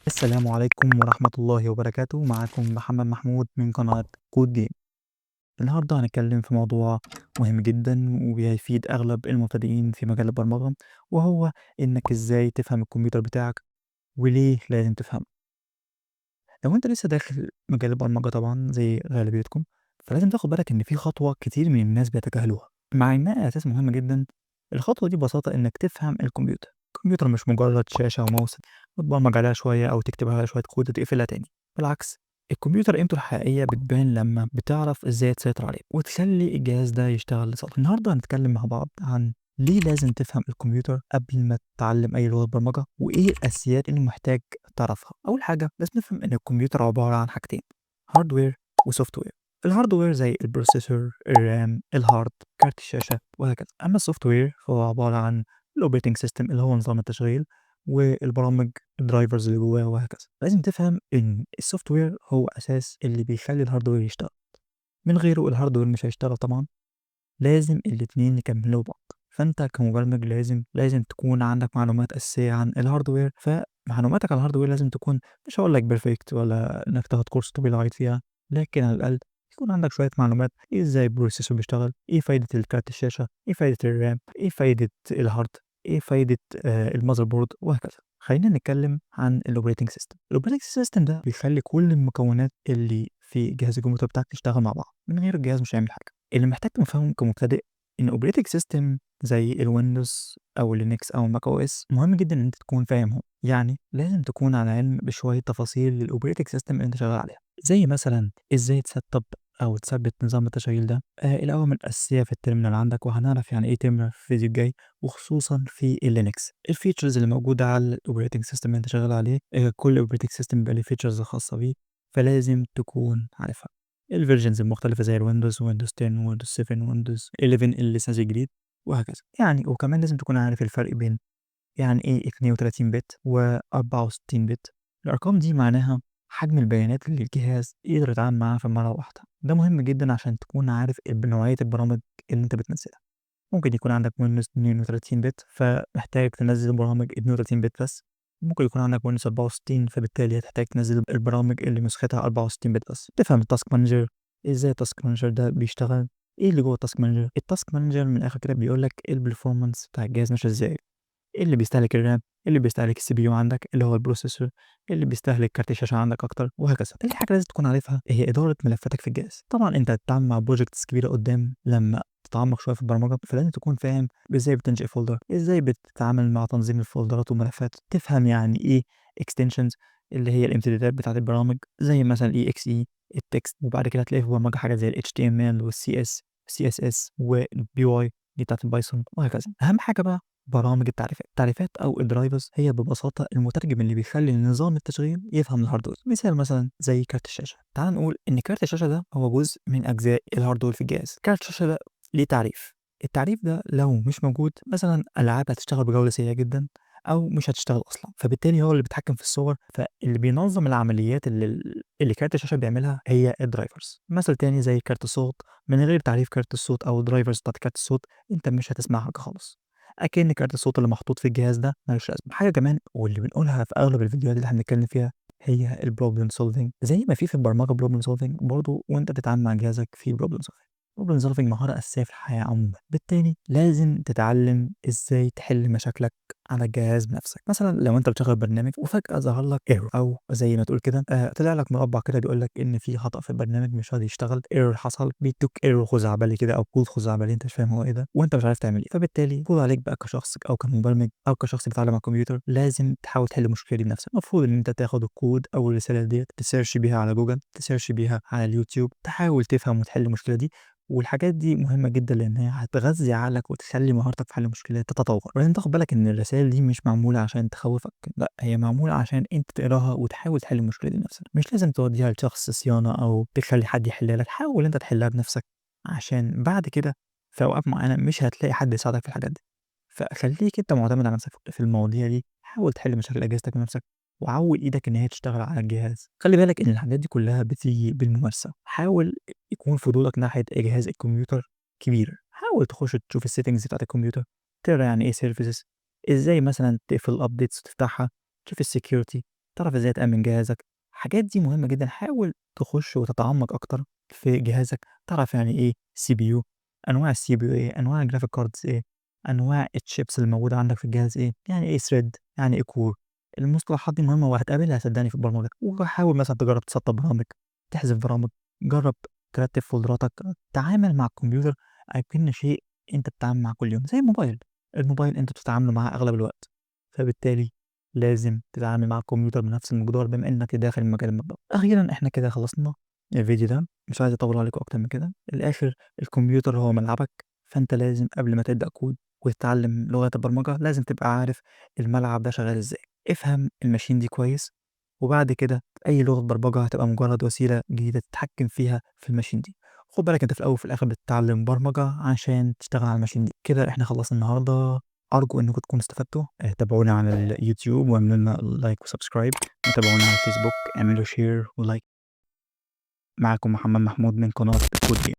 السلام عليكم ورحمة الله وبركاته. معاكم محمد محمود من قناة كود جيم. النهاردة هنتكلم في موضوع مهم جدا وبيفيد أغلب المبتدئين في مجال البرمجة، وهو إنك إزاي تفهم الكمبيوتر بتاعك وليه لازم تفهمه. لو أنت لسه داخل مجال البرمجة طبعا زي غالبيتكم، فلازم تاخد بالك إن في خطوة كتير من الناس بيتجاهلوها مع إنها أساس مهم جدا. الخطوة دي ببساطة إنك تفهم الكمبيوتر. الكمبيوتر مش مجرد شاشة وماوس وتبرمج عليها شوية أو تكتب عليها شوية كود وتقفلها تاني. بالعكس، الكمبيوتر قيمته الحقيقية بتبان لما بتعرف إزاي تسيطر عليه وتخلي الجهاز ده يشتغل لصالحك. النهاردة هنتكلم مع بعض عن ليه لازم تفهم الكمبيوتر قبل ما تتعلم أي لغة برمجة، وإيه الأساسيات اللي محتاج تعرفها. أول حاجة لازم نفهم إن الكمبيوتر عبارة عن حاجتين، hardware و software. ال hardware زي ال processor، ال RAM، ال hard، كارت الشاشة وهكذا. أما ال software فهو عبارة عن ال operating system اللي هو نظام التشغيل، والبرامج ال drivers اللي جواه وهكذا. لازم تفهم ان ال software هو اساس اللي بيخلي ال hardware يشتغل، من غيره ال hardware مش هيشتغل طبعا. لازم الاتنين يكملوا بعض. فانت كمبرمج لازم تكون عندك معلومات اساسيه عن ال hardware. فمعلوماتك عن ال hardware لازم تكون، مش هقول لك perfect ولا انك تاخد كورس طويل عريض فيها، لكن على الاقل يكون عندك شويه معلومات: ازاي ال processor بيشتغل، ايه فايده الكارت الشاشه، ايه فايده ال RAM، ايه فايده ال hard، ايه فايده ال motherboard وهكذا. خلينا نتكلم عن ال operating system. ال operating system ده بيخلي كل المكونات اللي في جهاز الكمبيوتر بتاعك تشتغل مع بعض، من غير الجهاز مش هيعمل حاجه. اللي محتاج تفهمه كمبتدئ ان operating system زي ال Windows او Linux او Mac OS مهم جدا ان انت تكون فاهمهم. يعني لازم تكون على علم بشويه تفاصيل لل operating system اللي انت شغال عليها، زي مثلا ازاي تسطب أو تثبت نظام التشغيل ده، الأوامر الأساسية في ال terminal عندك، وهنعرف يعني إيه terminal في الفيديو الجاي، وخصوصًا في ال Linux. ال features اللي موجودة على ال operating system اللي أنت شغال عليه، كل operating system بيبقى ليه features خاصة بيه، فلازم تكون عارفها. ال versions المختلفة زي ال Windows، Windows 10، Windows 7، Windows 11 اللي لسه نازل جديد وهكذا. يعني وكمان لازم تكون عارف الفرق بين يعني إيه 32 bit و64 bit. الأرقام دي معناها حجم البيانات اللي الجهاز يقدر يتعامل معاها في مرة واحدة. ده مهم جدًا عشان تكون عارف بنوعية البرامج اللي أنت بتنزلها. ممكن يكون عندك Windows 32 bit فمحتاج تنزل برامج 32 bit بس، ممكن يكون عندك Windows 64 فبالتالي هتحتاج تنزل البرامج اللي نسختها 64 bit بس. تفهم ال task manager، إزاي ال task manager ده بيشتغل، إيه اللي جوه ال task manager. ال task manager من الآخر كده بيقول لك إيه ال performance بتاع الجهاز ماشي إزاي، إيه اللي بيستهلك ال RAM، إيه اللي بيستهلك ال CPU عندك اللي هو ال processor، إيه اللي بيستهلك كارت الشاشة عندك أكتر وهكذا. تالت حاجة لازم تكون عارفها هي إدارة ملفاتك في الجهاز. طبعًا أنت هتتعامل مع projects كبيرة قدام لما تتعمق شوية في البرمجة، فلازم تكون فاهم إزاي بتنشئ folder، إزاي بتتعامل مع تنظيم الفولدرات والملفات، تفهم يعني إيه extensions اللي هي الامتدادات بتاعة البرامج زي مثلًا ال EXE، ال text، وبعد كده هتلاقي في البرمجة حاجات زي ال HTML وال CS CSS وال PY دي بتاعة ال Python وهكذا. أهم حاجة بقى برامج التعريفات. التعريفات أو ال drivers هي ببساطة المترجم اللي بيخلي نظام التشغيل يفهم ال hardware. مثال مثلا زي كارت الشاشة. تعال نقول إن كارت الشاشة ده هو جزء من أجزاء ال hardware في الجهاز. كارت الشاشة ده ليه تعريف، التعريف ده لو مش موجود مثلا ألعاب هتشتغل بجودة سيئة جدا أو مش هتشتغل أصلا، فبالتالي هو اللي بيتحكم في الصور، فاللي بينظم العمليات اللي كارت الشاشة بيعملها هي ال drivers. مثل تاني زي كارت الصوت، من غير تعريف كارت الصوت أو ال drivers بتاعت كارت الصوت أنت مش هتسمع حاجة خالص، أكن كارت الصوت اللي محطوط في الجهاز ده مالوش لازمة. حاجة كمان واللي بنقولها في أغلب الفيديوهات اللي إحنا بنتكلم فيها هي ال problem solving. زي ما في البرمجة problem solving، برضه وأنت بتتعامل مع جهازك في problem solving. problem solving مهارة أساسية في الحياة عمومًا، بالتالي لازم تتعلم إزاي تحل مشاكلك على الجهاز بنفسك. مثلًا لو أنت بتشغّل برنامج وفجأة ظهر لك error أو زي ما تقول كده طلع لك مربع كده بيقول لك إن في خطأ في البرنامج مش راضي يشتغل، error حصل، بيدوك error خزعبلي كده أو كود خزعبلي أنت مش فاهم هو إيه ده وأنت مش عارف تعمل إيه، فبالتالي المفروض عليك بقى كشخص أو كمبرمج أو كشخص بيتعلم على الكمبيوتر لازم تحاول تحل المشكلة دي بنفسك. المفروض إن أنت تاخد الكود أو الرسالة ديّة ت search بيها على جوجل، ت search بيها على اليوتيوب، تحاول تفهم وتحل المشكلة دي. والحاجات دي مهمة جدًا لإن هي هتغذي عقلك وتخلّي مهارتك في حل المشكلات تتطور. ولازم تاخد بالك إن الرسايل دي مش معمولة عشان تخوّفك، لأ هي معمولة عشان أنت تقراها وتحاول تحل المشكلة دي بنفسك، مش لازم توديها لشخص صيانة أو تخلّي حد يحلها لك، حاول أنت تحلها بنفسك عشان بعد كده في أوقات معينة مش هتلاقي حد يساعدك في الحاجات دي. فخلّيك أنت معتمد على نفسك في المواضيع دي، حاول تحل مشاكل أجهزتك بنفسك وعوّد إيدك إن هي تشتغل على الجهاز. خلّي بالك إن الحاجات دي كلها بتيجي بالممارسة، حاول يكون فضولك ناحية جهاز الكمبيوتر كبير، حاول تخش تشوف ال settings بتاعة الكمبيوتر، تقرا يعني إيه services، إزاي مثلًا تقفل ال updates وتفتحها، تشوف ال security، تعرف إزاي تأمِّن جهازك، الحاجات دي مهمة جدًا. حاول تخش وتتعمق أكتر في جهازك، تعرف يعني إيه CPU، أنواع الCPU إيه، أنواع الgraphic cards إيه، أنواع الchips اللي موجودة عندك في الجهاز إيه، يعني إيه thread، يعني إيه core. المصطلحات دي مهمة وهتقابلها صدقني في البرمجة. وحاول مثلًا تجرب تسطب برامج، تحذف برامج، جرب ترتب فولدراتك، تعامل مع الكمبيوتر أكنه شيء أنت بتتعامل معاه كل يوم، زي الموبايل، الموبايل أنت بتتعامل معاه أغلب الوقت، فبالتالي لازم تتعامل مع الكمبيوتر بنفس المقدار بما إنك داخل مجال البرمجة. أخيرًا إحنا كده خلصنا الفيديو ده، مش عايز أطول عليكم أكتر من كده. الآخر الكمبيوتر هو ملعبك، فأنت لازم قبل ما تبدأ كود وتتعلم لغات البرمجة لازم تبقى عارف الملعب ده شغال إزاي. افهم ال machine دي كويس، وبعد كده أي لغة برمجة هتبقى مجرد وسيلة جديدة تتحكم فيها في ال machine دي. خد بالك أنت في الأول وفي الآخر بتتعلم برمجة عشان تشتغل على ال machine دي. كده إحنا خلصنا النهاردة، أرجو إنكم تكونوا استفدتوا. تابعونا على اليوتيوب واعملوا لنا like و subscribe، وتابعونا على الفيسبوك، اعملوا share و like. معاكم محمد محمود من قناة كود جيم.